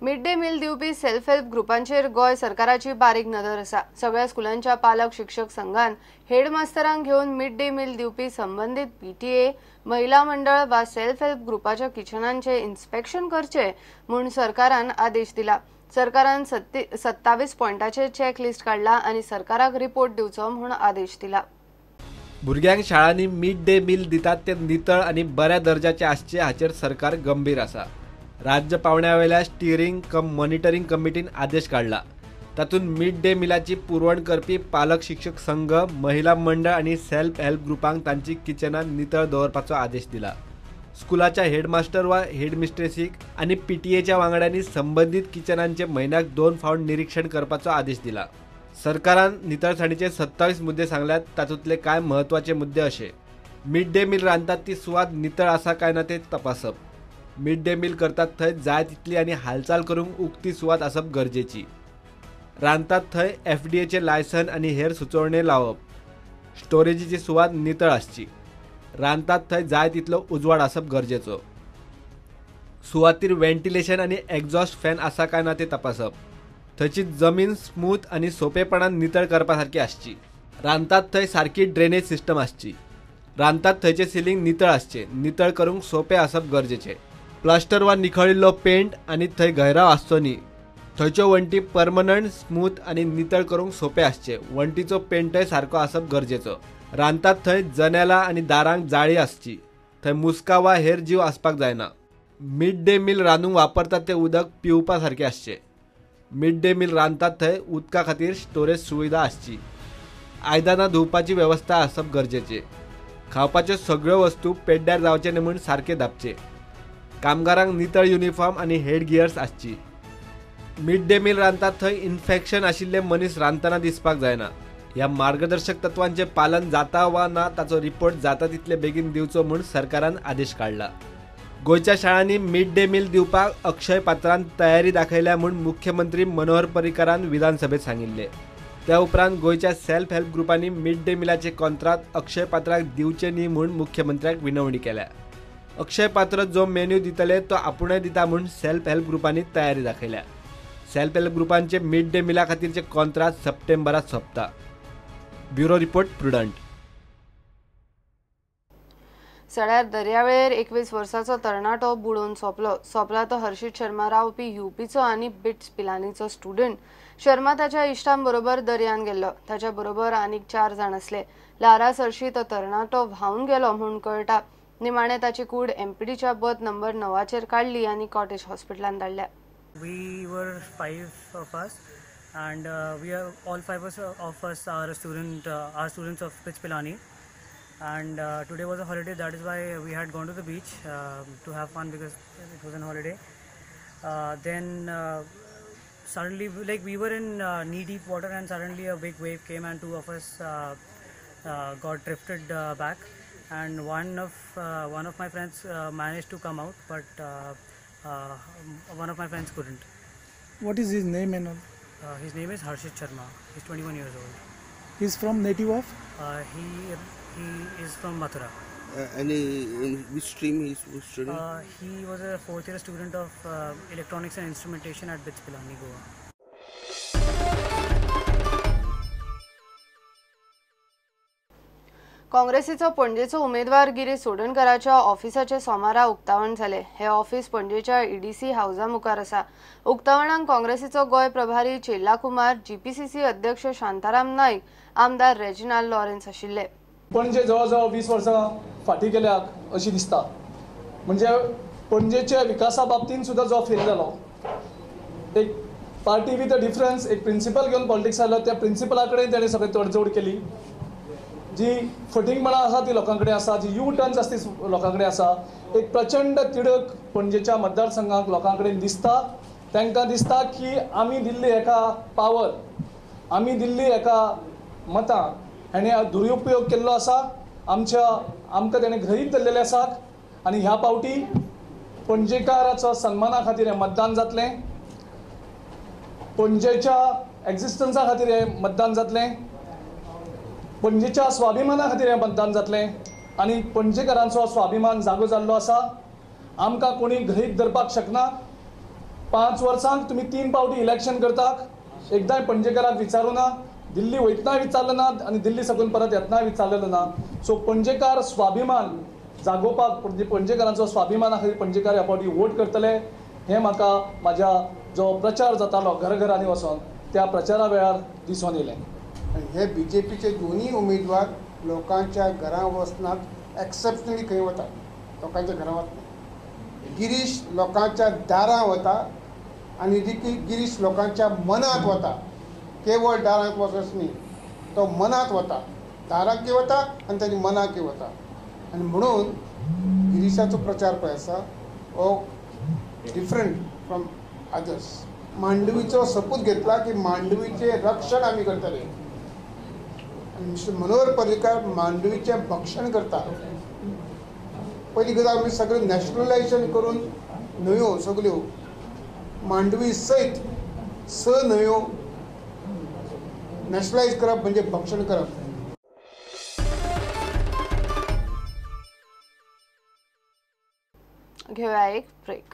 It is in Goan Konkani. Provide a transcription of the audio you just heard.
मिड डे मील दिवपी सेल्फ हेल्प ग्रुपांचेर गोंय सरकाराची बारीक नदर आसा. सगळ्या स्कुलांच्या पालक शिक्षक संघान हेडमास्तरांक घेवन मिड डे मील दिवपी संबंदीत पीटीए, महिला मंडळ वा सेल्फ हेल्प ग्रुपाच्या किचनांचे इन्स्पेक्शन करचे म्हूण सरकारान आदेश दिला. सरकारान 27 पॉयंटाचे चेक लिस्ट काडला आनी सरकाराक रिपोर्ट दिवचो म्हूण आदेश दिला. भुरग्यांक शाळांनी मिड डे मील दितात ते नितळ आनी बऱ्या दर्जाचे आसचे हाचेर सरकार गंभीर आसा. राज्य पावंड्यावेल्या स्टिअरिंग कम मॉनिटरिंग कमिटीन आदेश काडला. तातूंत मिड डे मिलाची पुरवण करपी पालक शिक्षक संघ, महिला मंडळ आनी सेल्फ हेल्प ग्रुपांक तांची किचनां नितळ दवरपाचो आदेश दिला. स्कुलाच्या हेडमास्टर वा हेडमिस्ट्रेसीक आनी पीटीएच्या वांगड्यांनी संबंदीत किचनांचे म्हयन्याक 2 फावट निरीक्षण करपाचो आदेश दिला. सरकारान नितळसाणीचे 27 मुद्दे सांगल्यात. तातूंतले कांय म्हत्वाचे मुद्दे अशे: मिड डे मील रांदतात ती सुवात नितळ आसा काय ना ते तपासप, मिड डे मील करतात थंय जाय तितली आनी हालचाल करूंक उक्ती सुवात आसप गरजेची, रांदतात थंय एफडीएचे लायसन आनी हेर सुचोवणे लावप, स्टोरेजीची सुवात नितळ आसची, रांदतात थंय जाय तितलो उजवाड आसप गरजेचो, सुवातीर व्हेंटिलेशन आनी एक्झॉस्ट फॅन आसा काय ना ते तपासप, थंयची जमीन स्मूथ आनी सोंपेपणान नितळ करपा सारकी आसची, रांदतात थंय सारकी ड्रेनेज सिस्टम आसची, रांदतात थंयचें सिलींग नितळ आसचें, नितळ करूंक सोंपें आसप गरजेचें, प्लास्टर वा निखळिल्लो पेंट आनी थंय घैराव आसचो न्ही, थंयच्यो वण्टी परमनंट स्मूथ आनी नितळ करूंक सोंपें आसचें, वण्टीचो पेंटय सारको आसप गरजेचो, रांदतात थंय जनेलां आनी दारांक जाळी आसची, थंय मुस्का वा हेर जीव आसपाक जायना, मिड डे मील रांदूंक वापरतात तें उदक पिवपा सारकें आसचें, मिड डे मील रांदतात थंय उदका खातीर स्टोरेज सुविधा आसची, आयदनां धुवपाची वेवस्था आसप गरजेचें, खावपाच्यो सगळ्यो वस्तू पेड्ड्यार जावचें न्ही म्हूण सारकें धापचें, कामगारांक नितळ युनिफॉर्म आनी हेड गियर्स आसची, मिड डे मील रांदतात थंय इन्फेक्शन आशिल्ले मनीस रांदतना दिसपाक जायना. ह्या मार्गदर्शक तत्वांचें पालन जाता वा ना ताचो रिपोर्ट जाता तितले बेगीन दिवचो म्हूण सरकारान आदेश काडला. गोंयच्या शाळांनी मिड डे मील दिवपाक अक्षय पात्रान तयारी दाखयल्या म्हूण मुख्यमंत्री मनोहर पर्रीकारान विधानसभेत सांगिल्लें. त्या उपरांत गोंयच्या सेल्फ हेल्प ग्रुपांनी मिड डे मिलाचे कॉन्ट्राक्ट अक्षय पात्राक दिवचे न्ही म्हूण मुख्यमंत्र्याक विनवणी केल्या. अक्षय पात्र जो मेन्यू दितले तो आपूणय दिता म्हूण सेल्फ हेल्प ग्रुपांनी तयारी दाखयल्या. सेल्फ हेल्प ग्रुपांचे मिड डे मिला खातीरचे कॉन्ट्राक्ट सप्टेंबरात सोंपता. Bureau report, Prudent. सड्यार दर्यावेळेर 21 वर्साचो तरणाटो बुडोवन सोंपलो. सोंपला तो हर्षित शर्मा रावपी युपीचो आनी बिट्स पिलानीचो स्टुडंट. शर्मा ताच्या इश्टां बरोबर दर्यान गेल्लो. ताच्या बरोबर आनीक 4 जाण आसले. ल्हारा सरशी तो तरणाटो व्हांवन गेलो म्हूण कळटा. निमाणे ताची कूड एमपीडीच्या बर्थ नंबर 9चेर काडली आनी कॉटेज हॉस्पिटलान धाडल्या. We were 5 of us, and we are all 5 of us are students of BITS Pilani, and today was a holiday. That is why we had gone to the beach to have fun, because it was a holiday. Then suddenly, like, we were in knee deep water, and suddenly a big wave came and 2 of us got drifted back, and one of my friends managed to come out, but one of my friends couldn't. What is his name and all? His name is Harshit Sharma. He's 21 years old. He's from native of? He is from Mathura. And in which stream he was studying? He was a 4th year student of electronics and instrumentation at BITS Pilani, Goa. काँग्रेसीचो पणजेचो उमेदवार गिरीश चोडणकाराच्या ऑफिसाचे सोमारा उक्तावण जालें. हे ऑफिस पणजेच्या ईडीसी हावजा मुखार आसा. उक्तावणाक काँग्रेसीचो गोंय प्रभारी चेल्ला कुमार, जीपीसीसी अध्यक्ष शांताराम नाईक, आमदार रेजिनाल्ड लॉरेन्स आशिल्ले. पणजे जवळ जवळ 20 वर्सां फाटीं गेल्या अशी दिसता. म्हणजे पणजेच्या विकासा बाबतींत सुद्दां जो फेल जालो, एक पार्टी विथ अ डिफरन्स, एक प्रिंसिपल घेवन पॉलिटिक्स आयलो, त्या प्रिंसिपला कडेन ताणें सगळें तडजोड केली. जी फटींगपणां आसा ती लोकां कडेन आसा, जी यू टर्न्स आसा ती लोकां कडेन आसा. एक प्रचंड तिडक पणजेच्या मतदारसंघाक लोकां कडेन दिसता. तांकां दिसता की आमी दिल्ली एका पावर, आमी दिल्ली एका मतां हेणें दुरुपयोग केल्लो आसा. आमकां तेणें गृहीत धरलेलें आसात आनी ह्या पावटी पणजेकाराचो सन्माना खातीर हें मतदान जातलें, पणजेच्या एक्झिस्टन्सा खातीर हें मतदान जातलें, पणजेच्या स्वाभिमाना खातीर हें मतदान जातलें आनी पणजेकारांचो स्वाभिमान जागो जाल्लो आसा. आमकां कोणी गृहीत धरपाक शकना. 5 वर्सांक तुमी 3 पावटी इलेक्शन करतात, एकदांय पणजेकाराक विचारूं ना, दिल्ली वयतनाय विचारलें ना आनी दिल्ली साकून परत येतनाय विचारलेलो ना. सो पणजेकार स्वाभिमान जागोवपाक, पणजेकारांचो स्वाभिमाना खातीर पणजेकार ह्या फावटी वोट करतले हें म्हाका म्हाज्या जो प्रचार जातालो घरघरांनी वचोन त्या प्रचारा वेळार दिसून येयलें. आनी हे बीजेपीचे दोनूय उमेदवार लोकांच्या घरां वचनात, एक्सेप्शनली खंय वतात, लोकांच्या घरां वतना. गिरीश लोकांच्या दारां वता आनी गिरीश लोकांच्या मनांत वता, केवळ दारांत वचच न्ही, तो मनांत वता, दारांकय वता आनी ताच्या मनाकय वता. आनी म्हणून गिरीशाचो प्रचार पळय आसा हो डिफरंट फ्रॉम अदर्स. मांडवीचो सपूत घेतला की मांडवीचें रक्षण आमी करतले आनी मिस्टर मनोहर पर्रीकार मांडवीचें भक्षण करता. पयली गजाल आमी सगळें नॅशनलायजेशन करून न्हंयो सगळ्यो मांडवी सयत 6 न्हंयो नॅशनलायज करप म्हणजे भक्षण करप. घेऊया एक ब्रेक.